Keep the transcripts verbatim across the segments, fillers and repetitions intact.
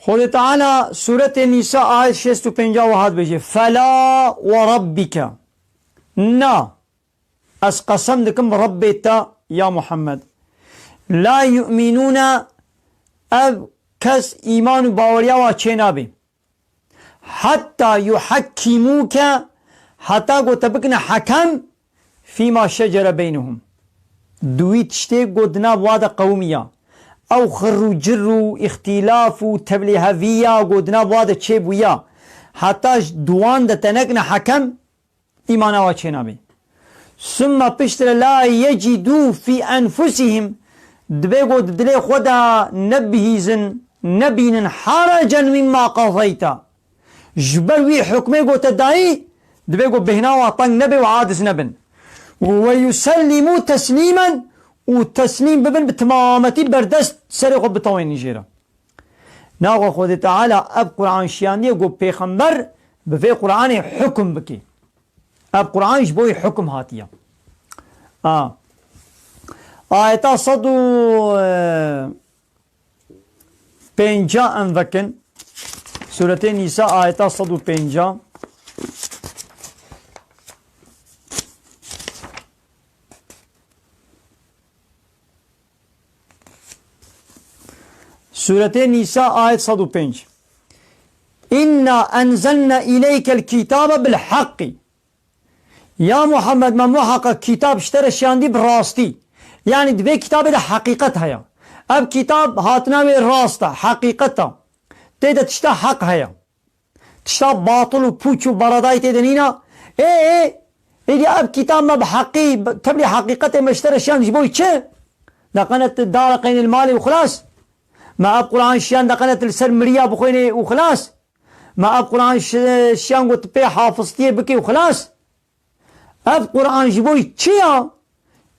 Xwedê Teala Sûretê Nîsa ayet şêst û pênc wiha dibêje, Fela we rabbike. Na, ez qesem dikim bi Rebbê te ya Muhammed. La yu'minûne, ev kes îman û baweriya wa çênabe. Hetta yuhakkimûke, heta ku te bikine hekem, fîma şecere beynehum. Di wî tiştê ku di nav wa de qewimiya. Ew xirr û cir û îxtîlaf û tevlîheviya ku di nav wa de çêbûya. Heta ji di wan de te nekine hekem, îmana wa çênabe. Sümme piştre la yecidû fî enfusihim, dibê ku di dilê xwe de nebihîzin, nebînin harecen mîmma qezeyte. Ji ber wî hukmê ku te dayî, dibê ku bêhna wa teng nebe û aciz nebin. Ve yusellimû teslîmen, û teslîm bibin, bi timametî berdest serê xwe bitewênin jê re. Naxwe Xwedê Teala ev Quran şiyandiye ku pêxember bi vê Quranê hukum bike. Ev Quran ji bo wî hukum hatiye. A. Ayeta sed û pênca em vekin. Sûretê Nîsa ayeta sed û pênca. Sûretê Nîsa ayet sed û pênc. Înna enzelne îleykel kitabe bil haqqî. Ya Muhammed, me muheqeq kitab ji te re şiyandî bi rastî. Yanî di vê kitabê de heqîqet heye. Ev kitab hatina wê rast e, heqîqet e. Tê de tişta heq heye. Tişta batil û pûç û beredayî tê de nîne. Ê, ê, êdî ev kitab me bi heqî, bi, tevlî heqîqetê me ji te re şiyan ji bo çi? Deqene tu dare qeynê li malê û xilas. Me ev Quran şiyan deqene tu li ser miriya bixwênê û xilas. Me ev Quran şi-, şiyan got tu pê hafiztiyê bikê û xilas. Ev Quran ji bo çi ya?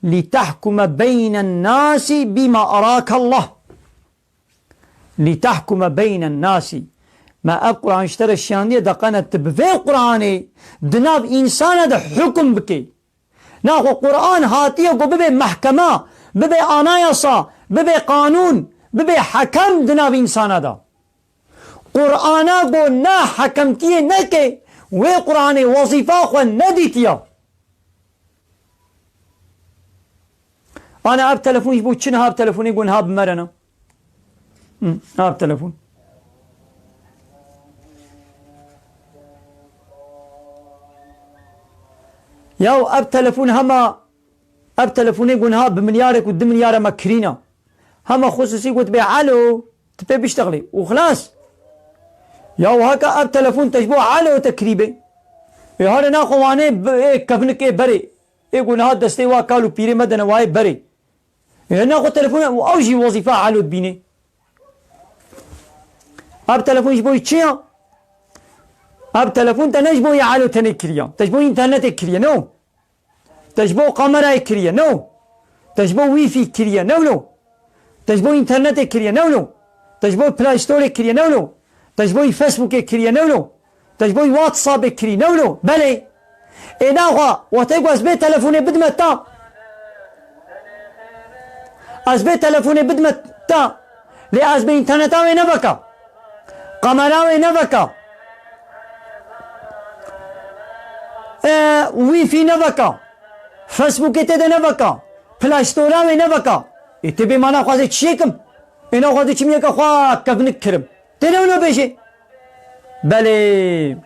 Litahkume beynen nasi bima arake Allah. Litahkume beynen nasi. Me ev Quran ji te re şiyandiye, deqene tu bi vê Quranê di nav însana de hukum bikê. Naxwe Quran hatiye ku bibe mehkema, bibe anayasa, bibe qanûn, bibe hekem di nav însana de. Qur'ana ku na hekemtiyê neke, wê Qur'anê wezîfa xwe nedîtiya. Ana ev telefon ji bo çi niha ev telefonê ku niha bi me re ne? Hı, ev telefon. Yaw ev telefon hema, ev telefonê ku niha bi milyarek û du milyara me kirîna. Hema xusûsî got bê alo, tu pê biştexlî û xilas. Ya heka ev telefon te ji bo alo te kirî bê. Ê hare naxwe wanê bi-, ê kevnik ê berê. Ê ku niha destê wa kal û pîrê me de newayê berê. Ê naxwe telefon û ew jî wezîfa alo dibînê. Ev telefon ji bo çi ya? Ev telefon te ne ji bo ya alo tenê kiriya. Te ji bo înternetê kiriye, no? Te ji bo kamerayê kiriye, no? Te ji bo wîfî kiriye, no, no? Te ji bo înternetê kiriye, no, no? Te ji bo Play Storeê kiriye, no, no? Te ji bo Facebookê kiriye, no, no? Te ji bo WhatsAppê kirî, no, no? Belê. Ê naxwa, wextê ku ez bê telefonê bidime ta. Ez bê telefonê bidime ta. Lê ez bi înterneta wê neveka. Kamera wê neveka. E, wîfî neveka. Facebookê tê de neveka. Play Store'a wê neveka. Ê tê bê ma naxwazê çiyê kim? Ê naxwazê çimiyeke xwe kevnik kirim. Tê ne wilo bêjê? Belê.